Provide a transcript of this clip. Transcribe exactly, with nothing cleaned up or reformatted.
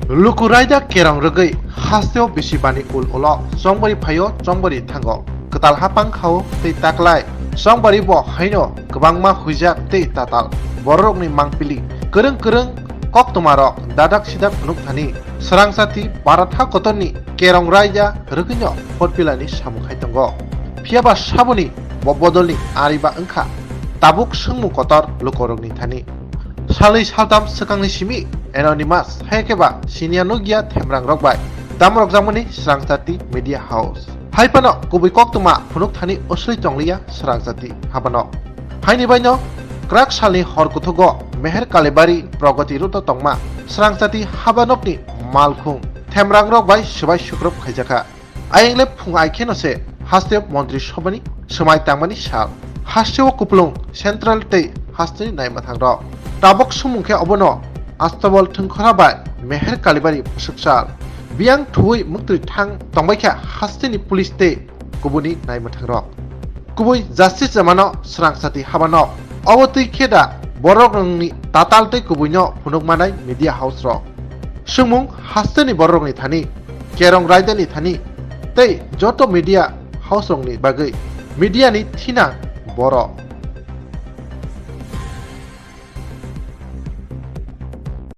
Luku raida kerong rwgwi hasteo bisi bani ul ulo chongbari phaio chongbari thango. Kwtal ha pangkhao tei taklai chongbari bo haino kwbangma huijak tei tatal bororokni mangpili kwrwng kwrwng koktwmarok dadak sidak phunuk thani swrangchati Bharat ha kotorni kerong raida rwgwino hotpilani samung khai tongo. Phiyaba saboni bo bodolni ariba wngkha tabuk swngmung kotor lukorokni thani. Salnwi saltham swkangni simi anonymous hai khe ba siniya nukya themrang rok bai damrokjakmani swrangchati media house. Hai phano kubui koktwma phunuk thani usui tongliya swrangchati habano. Haini baino kwrak salni hor kuthugo Meher Kalibari Pragati Road o tongma swrangchati habanokni malkhung themrang rok bai swbai sukrup khaijakha. Ayang le phung ai kheno se haste Montri Sobhani swmai tangmani sal. Hasteo kupulung central tei hasteni naima thangrok. Tabok sumung khe obono Astabol Thwngkhora bai Meher Kalibari bwswk sal. Biyang thuwi muktwi thang tongbaikha hasteni police tei kubuni naima thangrok. Kubui justice jamano swrangchati habano. Obo twi khe da borok rokni tatal tei kubuino phunuk manai media house rok. Swngmung hasteni bororokni thani, kerong raidani thani, tei joto media house rokni bagwi media ni thina borok.